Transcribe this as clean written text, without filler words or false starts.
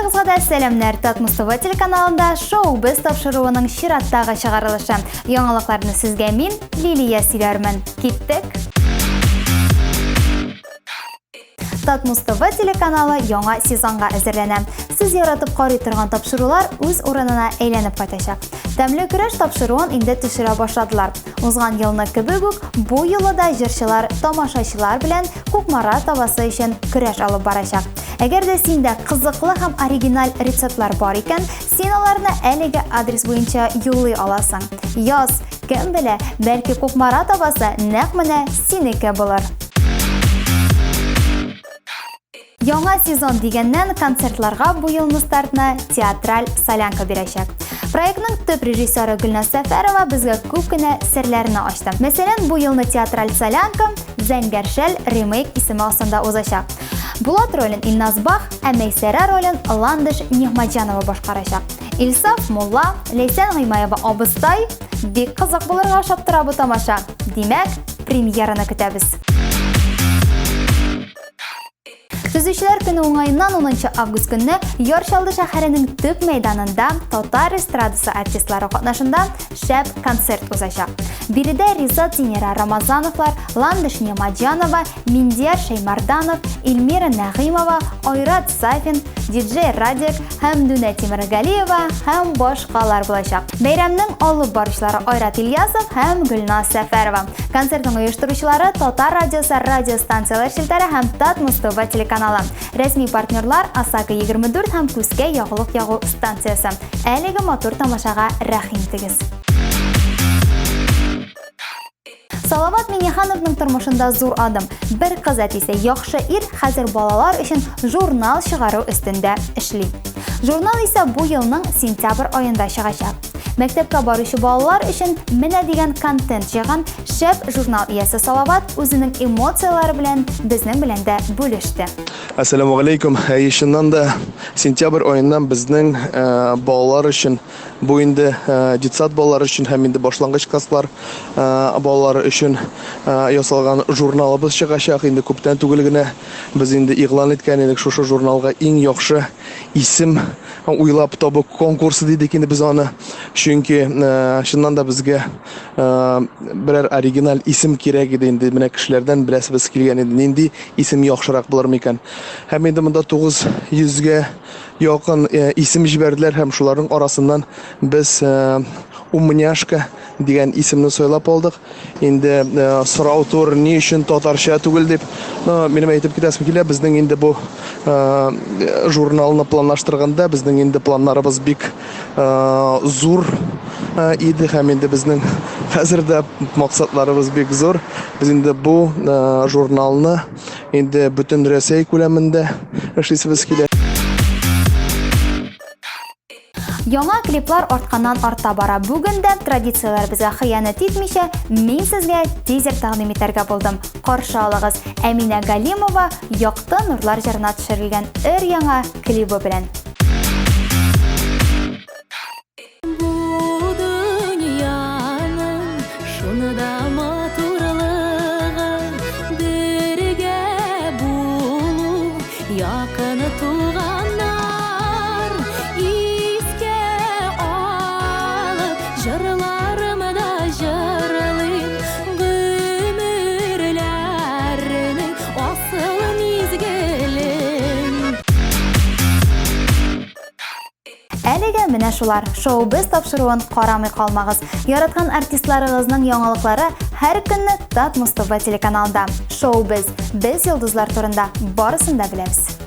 Барыгызга да сәламнәр! Татмус ТВ телеканалында Шоу Без тапшыруының чираттагы чыгарылышы. Яңалыкларны сезгә мин, Лилия сөйләрмен. Киттек! Татмус ТВ телеканалы яңа сезонга әзерләнә. Сез яратып карый торган тапшырулар үз урынына әйләнеп кайтачак. Тәмле көрәш тапшыруын инде төшерә башладылар. Узган елны кебек үк, бу юлы да җырчылар тамашачылар белән Кукмара табасы өчен көрәш алып барачак. Әгәр дә синдә кызыклы һәм оригиналь рецептлар бар икән, син аларны әлеге адрес буенча юллый аласың. Яз, кем белә, бәлки Кукмара табасы нәкъ менә синеке булыр. Яңа сезон дигәннән концертларга бу елны стартны театраль солянка бирәчәк. Проектның төп режиссеры Гөлназ Сәфәрова безгә күп кенә серләрне ачты. Мәсәлән, бу елны театраль солянка Зәңгәр шәл ремейк исеме астында узачак. Булат ролен Илназ Бах, ә Мәйсәрә ролен Ландыш Нигъмәтҗанова башкарачак. Илсаф Мулла, Ләйсән Гыймаева абыстай. Бик кызык булырга ошап тора бу тамаша. Димәк, премьераны көтәбез. Төзүчеләр көне уңаеннан 10 август көнне Яр Чаллы шәһәренең төп мәйданында татар эстрадасы артистлары катнашында шәп концерт узачак. Биредә Ризат Зинира Рамазановлар, Ландыш Нигъмәтҗанова, Миндияр Шәймарданов, Эльмира Нәгыймова, Айрат Сафин, диджей Радик, Хәмдүнә Тимергалиева һәм башкалар булачак. Бәйрәмнең алып баручылары Айрат Ильясов һәм Гөлназ Сәфәрова. Концертның оештыручылары Татар радиосы радиостанцияләр челтәре һәм Татмус ТВ телеканалы. Рәсми партнерлар Осака 24 һәм Күзкә ягулык ягу станциясе. Әлеге матур тамашага рәхим итегез. Салават Миннехановның тормышында зур адым. Бер кыз әтисе, яхшы ир хәзер балалар өчен журнал чыгару өстендә эшли. Журнал исә бу елның сентябрь аенда чыгачак. Мәктәпкә баручы балалар өчен менә дигән контент җыйган шәп журнал иясе Салават үзенең эмоцияләре белән безнең белән дә бүлеште. Әссәламү галәйкүм. Әйе, чыннан да сентябрь аеннан безнең э, балалар өчен Бу инде детсад балалары өчен һәм инде башлангыч класслар балалары өчен ясалган журналыбыз чыгачак. Инде күптән түгел генә без инде игълан иткән идек шушы журналга иң яхшы исем уйлап табу конкурсы дидек инде без аны. Чөнки чыннан да безгә берәр оригиналь исем кирәк иде инде. Менә кешеләрдән беләсебез килгән иде, нинди исем яхшырак булыр микән. Һәм инде монда 900гә якын э, исем җибәрделәр һәм шуларның арасыннан без э, Умняшка дигән исемне сайлап алдык. Инде э, сорау тур ни өчен татарча түгел дип, но минем әйтеп китәсем килә, безнең инде бу журналны планлаштырганда безнең инде планнарыбыз бик зур иде һәм инде безнең хәзер дә максатларыбыз бик зур. Без инде бу журналны Инде бөтен Рәсәй күләмендә эшлисебез килә. Яңа клиплар артканнан арта бара. Бүген дә традицияләребезгә хыянәт итмичә, мин сезгә тизер тәкъдим итәргә булдым. Каршы алыгыз, Әминә Галимова Якты нурлар җырына төшерелгән өр-яңа клибы белән. Бу дөньяның шунда матурлыгы бергә булу, якын туганнар искә алып җырларымда җырлыйм гомерләрнең асыл мизгелен. Әлегә менә шулар. Шоу без тапшыруын карамый калмагыз. Яраткан артистларыгызның яңалыклары һәр көнне Татмус ТВ телеканалында. Шоу без. Без йолдызлар турында барысын да беләбез.